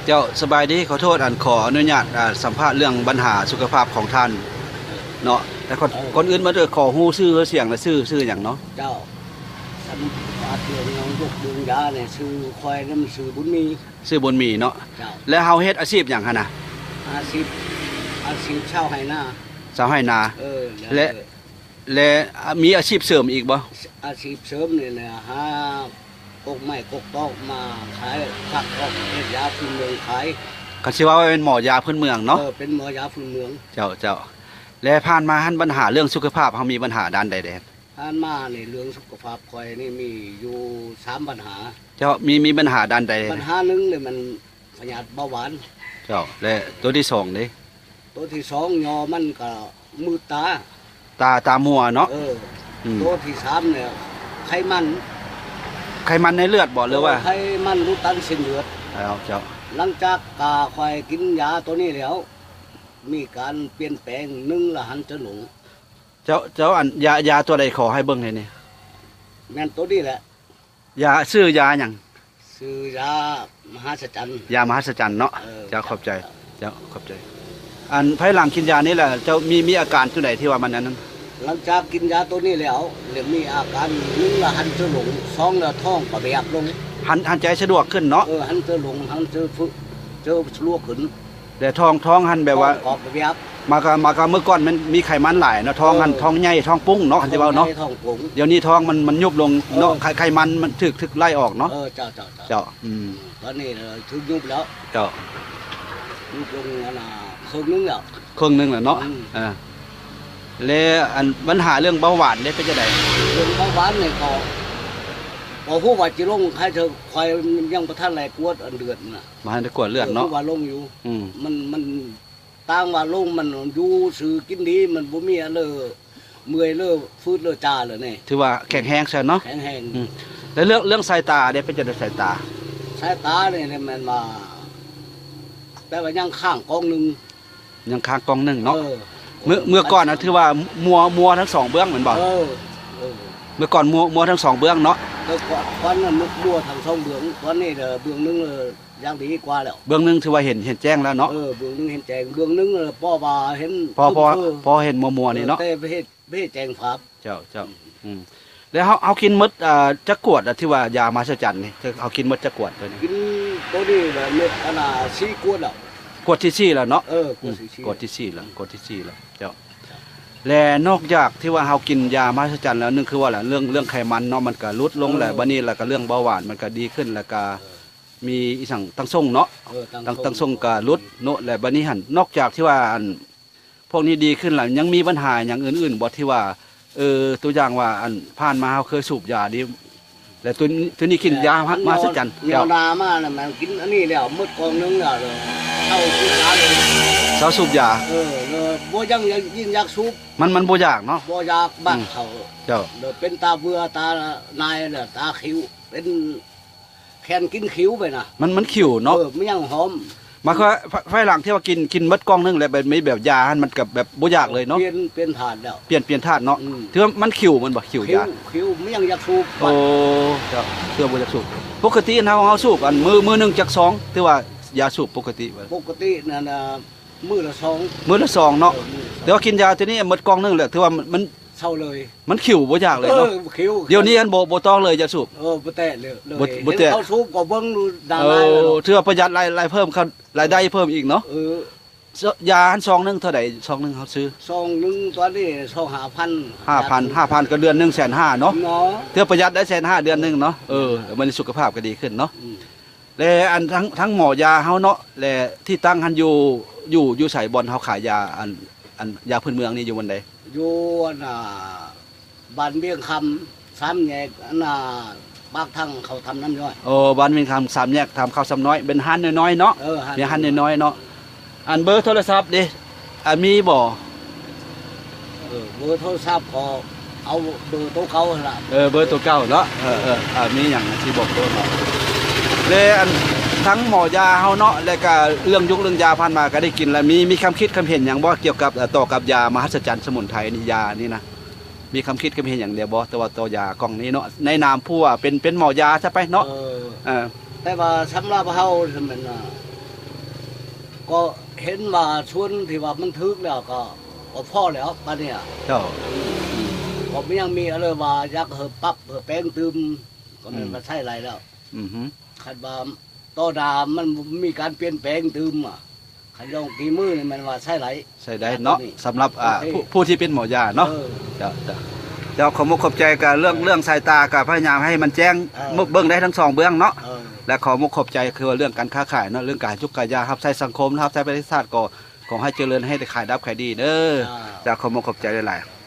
ເຈົ້າ ສະບາຍດີ ຂໍໂທດ ອັນ ຂໍອະນຸຍາດ ອ່າ ສຳພາດເລື່ອງບັນຫາສຸຂະພາບຂອງທ່ານເນາະ ແຕ່ກ່ອນ ເອີ ກ່ອນອື່ນໝົດ ເອີ ຂໍຮູ້ຊື່ ເຮົາສຽງ ແລະ ຊື່ ຊື່ຫຍັງເນາະ? ເຈົ້າ ສຳພາດເລື່ອງ ເລື່ອງຍົກເລື່ອງຢານີ້ ຊື່ຂ້ອຍນຳ ຊື່ບຸນມີ ຊື່ບຸນມີເນາະ. ເຈົ້າ ແລ້ວເຮົາເຮັດອາຊີບຫຍັງຫັ້ນນະ? ອາຊີບ ອາຊີບຊາວໄຮ່ນາ ຊາວໄຮ່ນາ ເອີ ແລະ ແລະ ແລະ ມີອາຊີບເສີມອີກບໍ່? ອາຊີບເສີມນີ້ແຫຼະ ຫາກົກໄມ້ກົກຕອກມາຂາຍ ຜັກອອກ ເຮັດຢາພື້ນເມືອງຂາຍ. ຄັນຊິເວົ້າແມ່ນໝໍຢາພື້ນເມືອງເນາະ? ເອີ ເປັນໝໍຢາພື້ນເມືອງ. ເຈົ້າ ເຈົ້າ ແລະ ຜ່ານມາຫັ້ນ ບັນຫາເລື່ອງສຸຂະພາບເຮົາມີບັນຫາດ້ານໃດແດ່? ຜ່ານມານີ້ເລື່ອງສຸຂະພາບຂ້ອຍນີ້ມີຢູ່ສາມບັນຫາ. ເຈົ້າ ມີ ມີບັນຫາດ້ານໃດ? ບັນຫາໜຶ່ງນີ້ມັນພະຍາດເບົາຫວານ. ເຈົ້າ ແລະ ໂຕທີສອງເດ? ໂຕທີສອງ ຍໍມັນກະມືດຕາ ຕາ ຕາມົວເນາະ. ເອີ ອືມ ໂຕທີສາມນີ້ໄຂມັນ ໄຂມັນໃນເລືອດບໍ່ ຫຼືວ່າ? ເອີ ໄຂມັນອຸດຕັນເສັ້ນເລືອດ. ເຈົ້າ ເຈົ້າ ຫຼັງຈາກກະຂ້ອຍກິນຢາໂຕນີ້ແລ້ວ ມີການປ່ຽນແປງ ໜຶ່ງລະຫັນຈະຫຼົງ. ເຈົ້າ ເຈົ້າ ອັນ ຢາ ຢາຕົວໃດ ຂໍໃຫ້ເບິ່ງແດ່ນີ້? ແມ່ນໂຕນີ້ແຫຼະ. ຢາ ຊື່ຢາຫຍັງ? ຊື່ຢາມະຫັດສະຈັນ. ຢາມະຫັດສະຈັນເນາະ. ເອີ ເຈົ້າ ເຈົ້າ ຂອບໃຈ ເຈົ້າ ເຈົ້າ ຂອບໃຈ. ອັນ ພາຍຫຼັງກິນຢານີ້ແຫຼະ ເຈົ້າມີ ມີອາການຕົວໃດທີ່ວ່າມັນອັນນັ້ນ? ຫຼັງຈາກກິນຢາໂຕນີ້ແລ້ວ ແລ້ວມີອາການ ໜຶ່ງລະຫັນຈະຫຼົງ ສອງລະທ້ອງກະແບບລົງ ຫັນ ຫັນໃຈສະດວກຂຶ້ນເນາະ. ເອີ ຫັນຈະຫຼົງ ຫັນຈະຟຶ ຈະສະດວກຂຶ້ນ. ແຕ່ທ້ອງ ທ້ອງຫັ້ນແບບວ່າ ທ້ອງກະແບບ ມາກະ ມາກະເມື່ອກ່ອນມັນມີໄຂມັນຫຼາຍເນາະ ທ້ອງຫັ້ນ ເອີ ທ້ອງໃຫຍ່ ທ້ອງປຸ້ງເນາະ ຄັນຊິເວົ້າເນາະ. ທ້ອງໃຫຍ່ ທ້ອງປຸ້ງ. ດຽວນີ້ທ້ອງມັນ ມັນຍຸບລົງເນາະ. ເອີ ໄຂ ໄຂມັນມັນຖືກ ຖືກໄລ່ອອກເນາະ. ເອີ ເຈົ້າ ເຈົ້າ ເຈົ້າ ເຈົ້າ ອືມ ຕອນນີ້ຖືກຍຸບແລ້ວ. ເຈົ້າ ຍຸບລົງອັນນ່າ ເຄິ່ງໜຶ່ງແລ້ວ. ເຄິ່ງໜຶ່ງແລ້ວເນາະ. ອືມ ເອີ ແລະ ອັນ ບັນຫາເລື່ອງເບົາຫວານເດ ເປັນຈັ່ງໃດ? ເລື່ອງເບົາຫວານນີ້ກໍບໍ່ຮູ້ວ່າຊິລົງ ໃຫ້ເທື່ອ ຂ້ອຍຍັງບໍ່ທັນໄດ້ກວດອັນເລືອດນະ. ບໍ່ທັນໄດ້ກວດເລືອດເນາະ. ເອີ ຄືວ່າລົງຢູ່. ອືມ ມັນ ມັນຕ່າງວ່າລົງ ມັນຢູ່ຊື່ກິນດີ ມັນບໍ່ມີອັນເລີ ເມື່ອຍເລີ ຟືດເລີຈາເລີນີ້. ຖືວ່າແຂງແຮງຊະເນາະ. ແຂງແຮງ. ອືມ ແລ້ວເລື່ອງ ເລື່ອງສາຍຕາເດ ເປັນຈັ່ງໃດສາຍຕາ? ສາຍຕານີ້ແມ່ນວ່າ ແປວ່າຍັງຄ້າງກອງໜຶ່ງ. ຍັງຄ້າງກອງໜຶ່ງເນາະ. ເອີ ເມື່ອ ເມື່ອກ່ອນນະ ຖືວ່າມົວ ມົວທັງສອງເບື້ອງແມ່ນບໍ່? ເອີ ເອີ ເມື່ອກ່ອນມົວ ມົວທັງສອງເບື້ອງເນາະ. ເມື່ອກ່ອນ ກ່ອນນັ້ນມົວທັງສອງເບື້ອງ ຕອນນີ້ເດີ ເບື້ອງໜຶ່ງເລີ ຢ່າງດີກວ່າແລ້ວ. ເບື້ອງໜຶ່ງຖືວ່າເຫັນ ເຫັນແຈ້ງແລ້ວເນາະ. ເອີ ເບື້ອງໜຶ່ງເຫັນແຈ້ງ ເບື້ອງໜຶ່ງພໍວ່າເຫັນ ພໍ ພໍ ພໍເຫັນມົວໆນີ້ເນາະ. ເອີ ແຕ່ເຫັນແຈ່ງພາບ. ເຈົ້າ ເຈົ້າ ອືມ ອືມ ແລ້ວເຮົາ ເຮົາກິນໝົດ ເອີ ຈັກຂວດລະ ທີ່ວ່າຢາມະຫັດສະຈັນນີ້ ເຮົາກິນໝົດຈັກຂວດໂຕນີ້? ກິນໂຕນີ້ລະເມັດອັນນ່າ ສີ່ຂວດແລ້ວ. ຂວດທີສີ່ແລ້ວເນາະ. ເອີ ຂວດທີສີ່ ອືມ ຂວດທີສີ່ແລ້ວ ຂວດທີສີ່ແລ້ວ. ເຈົ້າ ແລະ ນອກຈາກທີ່ວ່າເຮົາກິນຢາມະຫັດສະຈັນແລ້ວ ໜຶ່ງຄືວ່າລະ ເລື່ອງ ເລື່ອງໄຂມັນເນາະ ມັນກະຫຼຸດລົງແຫຼະ. ເອີ ບາດນີ້ລະກະເລື່ອງເບົາຫວານມັນກະດີຂຶ້ນ ລະກະ ເອີ ມີອີ່ສັງ ຕັ້ງຊົງເນາະ. ເອີ ຕັ້ງ ຕັ້ງຊົງ ຕັ້ງຊົງກະຫຼຸດເນາະ. ແລະ ບາດນີ້ຫັ້ນ ນອກຈາກທີ່ວ່າ ອັນ ພວກນີ້ດີຂຶ້ນແລ້ວ ຍັງມີບັນຫາຫຍັງອື່ນໆບໍ່ ທີ່ວ່າ ເອີ ຕົວຢ່າງວ່າ ອັນ ຜ່ານມາເຮົາເຄີຍສູບຢານີ້ ແລ້ວໂຕ ໂຕນີ້ກິນຢາມະຫັດສະຈັນ ແລ້ວໜ້າມານະ ມັນກິນອັນນີ້ແລ້ວ ໝົດກອງໜຶ່ງແລ້ວ ເຊົາສູບຢາເລີຍ ເຊົາສູບຢາ. ເອີ ແລ້ວບໍ່ຍັງຢາກ ຢາກສູບ ມັນ ມັນບໍ່ຢາກເນາະ. ບໍ່ຢາກ ບັກເຂົ້າ. ເຈົ້າ ແລ້ວເປັນຕາເບື່ອ ຕາໜ່າຍ ແລ້ວຕາຂິວ ເປັນ ແຄນກິນຂິວໄປນະ ມັນ ມັນຂິວເນາະ. ເອີ ມັນຍັງຫອມ. ໝາຍຄວາມວ່າ ພາຍຫຼັງທີ່ວ່າກິນ ກິນໝົດກ່ອງໜຶ່ງແລ້ວ ແບບ ມີແບບຢາຫັ້ນ ມັນກະແບບບໍ່ຢາກເລີຍເນາະ. ປ່ຽນ ປ່ຽນທາດແລ້ວ. ປ່ຽນ ປ່ຽນທາດເນາະ. ອືມ ຖືວ່າມັນຂິວແມ່ນບໍ່? ຂິວຢາ ຂິວ ຂິວ ມັນຍັງຢາກສູບ. ໂອ້ ເຈົ້າ ຖືວ່າບໍ່ຢາກສູບ. ປົກກະຕິເຮົາ ເຮົາສູບ ອັນ ມື້ ມື້ໜຶ່ງຈັກຊອງ? ຖືວ່າຢາສູບປົກກະຕິ ປົກກະຕິນັ້ນນະ ມື້ລະຊອງ ມື້ລະຊອງເນາະ. ເອີ ມື້ລະຊອງ. ແຕ່ວ່າກິນຢາໂຕນີ້ໝົດກ່ອງໜຶ່ງແລ້ວ ຖືວ່າມັນ ເຊົາເລີຍ ມັນຂິວ ບໍ່ຢາກເລີຍເນາະ. ເອີ ຂິວ. ດຽວນີ້ຫັ້ນບໍ່ ບໍ່ຕ້ອງເລີຍ ຢາສູບ. ເອີ ບໍ່ແຕະເລີຍ ບໍ່ ບໍ່ແຕະ. ເຫັນເຂົາສູບກໍເບິ່ງຢູ່ໜ້າ ເອີ ນາຍແລ້ວເນາະ. ຖືວ່າປະຢັດຫຼາຍ ຫຼາຍເພີ່ມ ລາຍໄດ້ເພີ່ມອີກເນາະ. ເອີ ຢາຫັ້ນຊອງໜຶ່ງເທົ່າໃດ? ຊອງໜຶ່ງເຮົາຊື້ ຊອງໜຶ່ງຕອນນີ້ຊອງຫ້າພັນ. ຫ້າພັນ ຫ້າພັນກໍເດືອນໜຶ່ງແສນຫ້າເນາະ. ເນາະ ຖືວ່າປະຢັດໄດ້ແສນຫ້າເດືອນໜຶ່ງເນາະ. ເອີ ມັນສຸຂະພາບກໍດີຂຶ້ນເນາະ. ອືມ ແລະ ອັນ ທັງ ທັງໝໍຢາເຮົາເນາະ ແລະ ທີ່ຕັ້ງຫັ້ນຢູ່ ຢູ່ ຢູ່ໃສ ບ່ອນເຮົາຂາຍຢາ ອັນ ອັນ ຢາພື້ນເມືອງນີ້ຢູ່ບ່ອນໃດ? ຢູ່ອັນນ່າ ບ້ານວຽງຄຳ ສາມແຍກ ອັນນ່າ ປາກທາງເຂົ້າຖ້ຳນ້ຳຍ້ອຍ. ໂອ້ ບ້ານວຽງຄຳ ສາມແຍກທາງເຂົ້າຖ້ຳນ້ຳຍ້ອຍ ເປັນຮ້ານນ້ອຍໆເນາະ. ເອີ ຮ້ານ ເປັນຮ້ານນ້ອຍໆເນາະ. ອັນເບີໂທລະສັບເດ ອັນມີບໍ່? ເອີ ເບີໂທລະສັບກໍເອົາເບີໂຕເກົ່າຫັ້ນລະ. ເອີ ເບີໂຕເກົ່າເນາະ. ເອີ ເອີ ເອີ ມີຫຍັງຊິບອກໂຕເນາະ. ແລະ ອັນ ທັງໝໍຢາເຮົາເນາະ ແລະກະເລື່ອງຢາເລື່ອງຢາຜ່ານມາກະໄດ້ກິນລະ ມີ ມີຄຳຄິດຄຳເຫັນຫຍັງບໍ່ ກ່ຽວກັບ ເອີ ຕໍ່ກັບຢາມະຫັດສະຈັນສະໝຸນໄພນີ້ ຢານີ້ນະ ມີຄຳຄິດຄຳເຫັນຫຍັງແດ່ບໍ່ ແຕ່ວ່າຕໍ່ຢາກ່ອງນີ້ເນາະ ໃນນາມຜູ້ວ່າເປັນ ເປັນໝໍຢາຊະໄປເນາະ. ເອີ ເອີ ແຕ່ວ່າສຳລັບເຮົາ ແມ່ນວ່າ ກໍເຫັນວ່າສ່ວນທີ່ວ່າມັນຖືກແລ້ວກໍ ກໍພໍແລ້ວປານນີ້ ເຈົ້າ ກໍຍັງມີອັນເລີຍວ່າຢາກເຮີປັບເຮີແປງຕື່ມ ກໍແມ່ນວ່າໃຊ້ໄດ້ແລ້ວ ອືມ ຄັນວ່າຕໍ່ໜ້າມັນມີການປ່ຽນແປງຕື່ມ ອາ ຄັນລອງກີ່ມືນີ້ແມ່ນວ່າໃຊ້ໄດ້ ໃຊ້ໄດ້ເນາະ ສຳລັບ ອາ ຜູ້ທີ່ເປັນໝໍຢາເນາະ ເຈົ້າ ເຈົ້າ ເຈົ້າ ຂໍມຸກຂອບໃຈ ກະເລື່ອງ ເລື່ອງສາຍຕາກະພະຍາຍາມໃຫ້ມັນແຈ້ງ ເບິ່ງໄດ້ທັງສອງເບື້ອງເນາະ ແລະ ຂໍມຸກຂອບໃຈ ຄືວ່າເລື່ອງການຄ້າຂາຍເນາະ ເລື່ອງການໃຫ້ໂຊກກາຍາ ຮັບໃຊ້ສັງຄົມ ຮັບໃຊ້ປະເທດຊາດ ກໍຂໍໃຫ້ຈະເລີນ ໃຫ້ໄດ້ຂາຍດິບຂາຍດີເດີ ເຈົ້າ ຂໍມຸກຂອບໃຈຫຼາຍໆ.